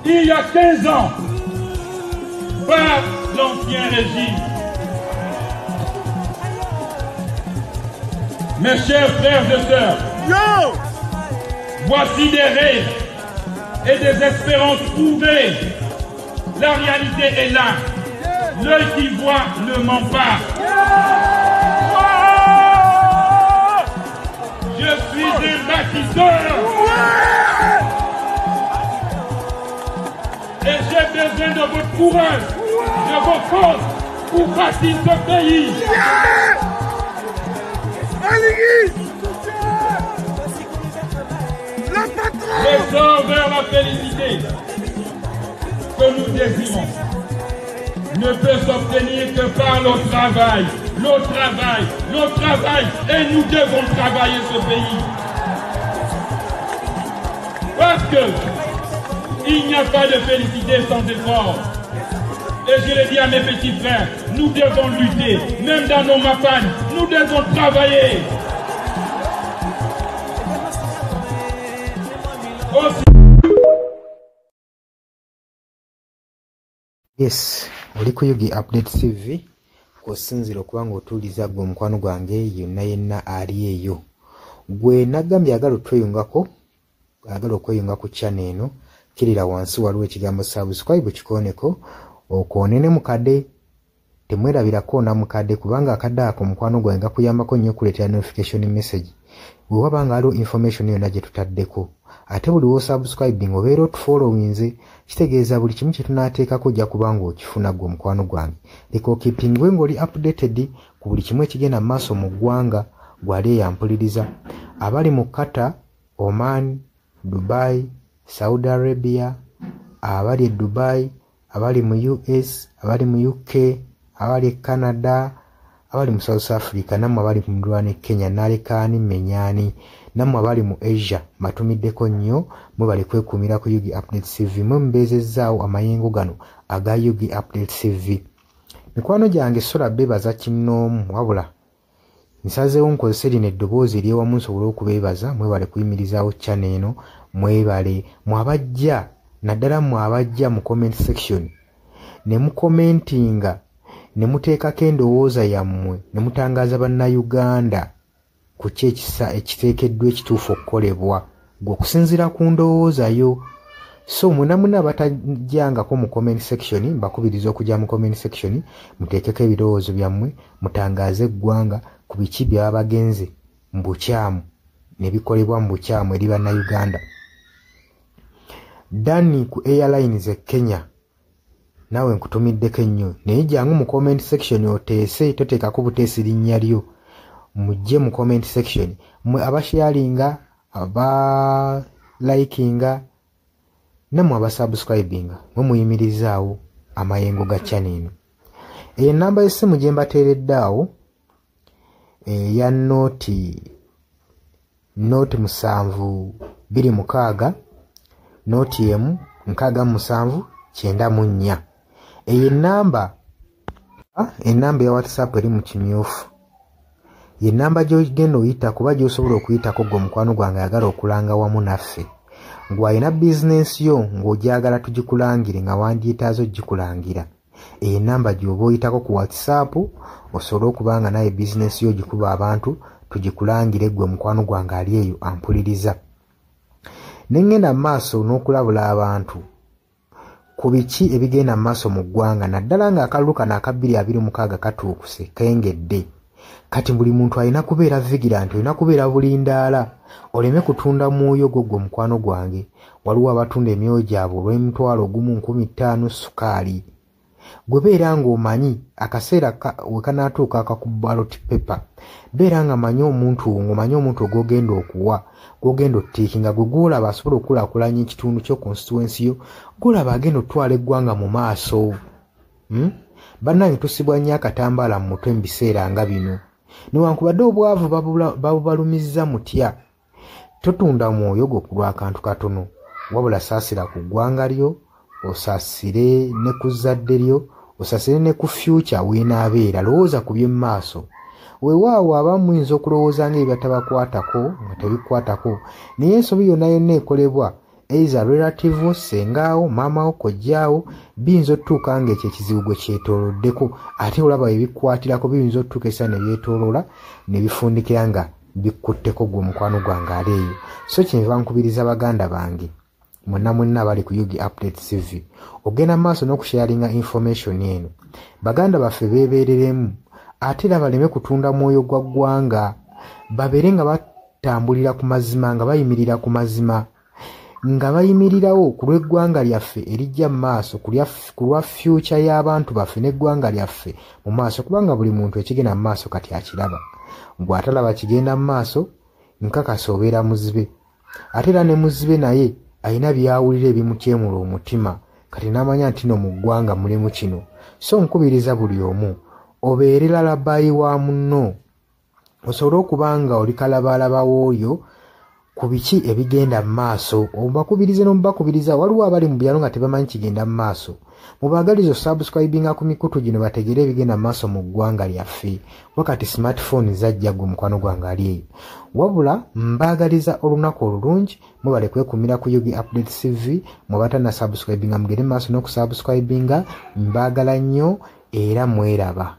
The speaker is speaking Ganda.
il y a 15 ans par l'ancien régime. Mes chers frères et sœurs, voici des rêves et des espérances prouvées. La réalité est là. L'œil qui voit ne ment pas. Je suis un bâtisseur. Et j'ai besoin de votre courage, de vos forces pour bâtir ce pays. Le vers la félicité que nous désirons ne peut s'obtenir que par le travail, le travail, le travail, et nous devons travailler ce pays. Parce que il n'y a pas de félicité sans effort. Et je le dis à mes petits frères, nous devons lutter, même dans nos mapanes, nous devons travailler. Aussi. Yes, oli ku UG Update TV kw'osinziira okuba ng'otuuliza gwe omukwano gwange yenna yenna ali eyo. Gwe nagambye agala otweyungako, agala okweyunga ku channel eno, kirira wansi waliwo ekigambo subscribe kikooneko, okoone ne mukadde, temwerabira koona mukadde kubanga akadde ako mukwano gwange gakuyambako nnyo okuleetera notification message. Bwe waba nga waliwo information yonna gye tutaddeko. Ate buli w'osubscribing obeera otufollowinze, kitegeeza buli kimu kye tunaateekako ojja kuba ng'okifuna ggwe omukwano gwange. Leka okeepingwe ng'oli updated ku buli kimu ekigenda mu maaso mu ggwanga gw'ali eyampuliriza. Abali mu Qatar, Oman, Dubai, Saudi Arabia, abali e Dubai, abali mu US, abali mu UK, abali e Canada, abali mu South Africa, nammwe abali mu muliraano e Kenya, nalekaani menyaani, nammwe abali mu Asia, mbatumiddeko nnyo, mwebale kwekuumira ku UG Update TV, mwe mubeezezzaawo amayengo gano aga UG Update TV. Mikwano gyange sola beebaza kinnoomu, wabula nsazeewo nkozese lino eddoboozi ery'ewamu nsobole okubeebaza, mwebale kuyimirizaawo channel eno, mwebale mwabajja, naddala mmwe abajja mu comment section ne mukomentinga ne muteekako endowooza yammwe ne mutangaaza bannayuganda ku ki ekisa ekiteekeddwa ekituufu okukolebwa gwe okusinziira ku ndowooza yo. So mwenna mwenna abatajjangako mu comment section, mbakubiriza okujja mu comment section muteekeko ebirowoozo byammwe, mutangaaze eggwanga ku biki bye baba bagenze mu bukyamu ne bikolebwa mu bukyamu eri bannayuganda. Danny ku Airlines e Kenya, naawe nkutumiddeko ennyo, naye jangu mu comment section oteese, toteekako buteesi linnya lyo, mujje mu comment section mmwe abasharinga, abalikinga, nammwe abasubscribinga, mwe muyimirizaawo amayengo ga channel eno. Eyo ennamba y'essimu gye mbateeredde awo eya noti 0 7 2 6 0 1 67 94. Eyo ennamba ya WhatsApp eri mu kimyufu. Ye nnamba gy'ogenda oyita kuba gy'osobola okuyitako gwe omukwano gwange ayagala okulanga wamu naffe. Gw'alina bizinensi yo ng'ogyagala tugikulangire nga wandyetaaze ogikulangira. Eyo ennamba gy'oba oyitako ku WhatsApp osobole okuba nga naye bizinensi yo ogikuba abantu tugikulangire gwe mukwano gwange ali eyo ampuliriza. Ne ŋŋenda mu maaso n'okulabula abantu ku biki ebigenda mu maaso mu ggwanga, naddala ng'akalulu kano aka 2026 katuukuse kengedde. Kati buli muntu alina kubeera vigilant, olina kubeera bulindaala, oleme kutunda mwoyo gwo gwe mukwano gwange. Waliwo abatunda emyoyo gyabwe olw'emitwalo 1 500 sukaali. Gwe beera ng'omanyi akaseera we kanaatuuka akaku ballot paper, beera nga manyi omuntu ng'omanyi omuntu gw'ogenda okuwa, gw'ogenda otiikinga, gwe gw'olaba asobola okukulaakulanya ekitundu kyo, constituency yo, gw'olaba agenda otwala eggwanga mu maaso. Bannange tusibwa nnyo akatambaala mu mutwe mu biseera nga bino. Newankubadde obwavu babubalumizza mutya, totunda mwoyo gwo ku lw'akantu katono, wabula saasira ku ggwanga lyo, osaasire ne ku zzadde lyo, osaasire ne ku future w'enaabeera. Lowooza ku by'omu maaso. Weewaawo abamu muyinza okulowooza ng'ebibatabakwatako nga tebikwatako, naye ensobi yonna yonna ekolebwa Either relative wo, ssengaawo, maama wo, kojjaawo, biyinza otutuuka nga ekyo ekizibu gwe kyetooloddeko, ate olaba ebikwatirako biyinza otutuuka essaawa ne byetooloola ne bifundikira nga bikutteko gwe omukwano gwange ali eyo. So kyenva nkubiriza baganda bange mwenna mwenna abali ku UG Update TV ogenda mu maaso n'okusharinga information eno. Baganda baffe beebeereremu, ate era baleme kutunda mwoyo gwa ggwanga, babeere nga batambulira ku mazima, nga bayimirira ku mazima, nga bayimirirawo ku lw'eggwanga lyaffe erijja mu maaso, ku lwa future y'abantu baffe n'eggwanga lyaffe mu maaso, kubanga buli muntu ekigenda mu maaso kati akiraba. Gw'atalaba kigenda mu maaso nkakasa obeera muzibe, ate era ne muzibe naye alina by'awulira ebimutyemula omutima, kati n'amanya nti no mu ggwanga mulimu kino. So nkubiriza buli omu obeere lalabayi wa munno, osobole okuba nga oli kalabaalaba w'oyo ku biki ebigenda mu maaso. Obakubirize n'omubakubiriza, waliwo abali mu byalo nga tebamanyi kigenda mu maaso. Mubaagalize osubscribinga ku mikutu gino bategere ebigenda mu maaso mu ggwanga lyaffe. Wakati smartphone zajja gwe mukwano gwange ali eyo. Wabula mbaagaliza olunaku olulungi, mubale kwekumira ku UG Update TV, mwe abatanna subscribinga mugende mu maaso n'okusubscribinga. Mbaagala nnyo era mweraba.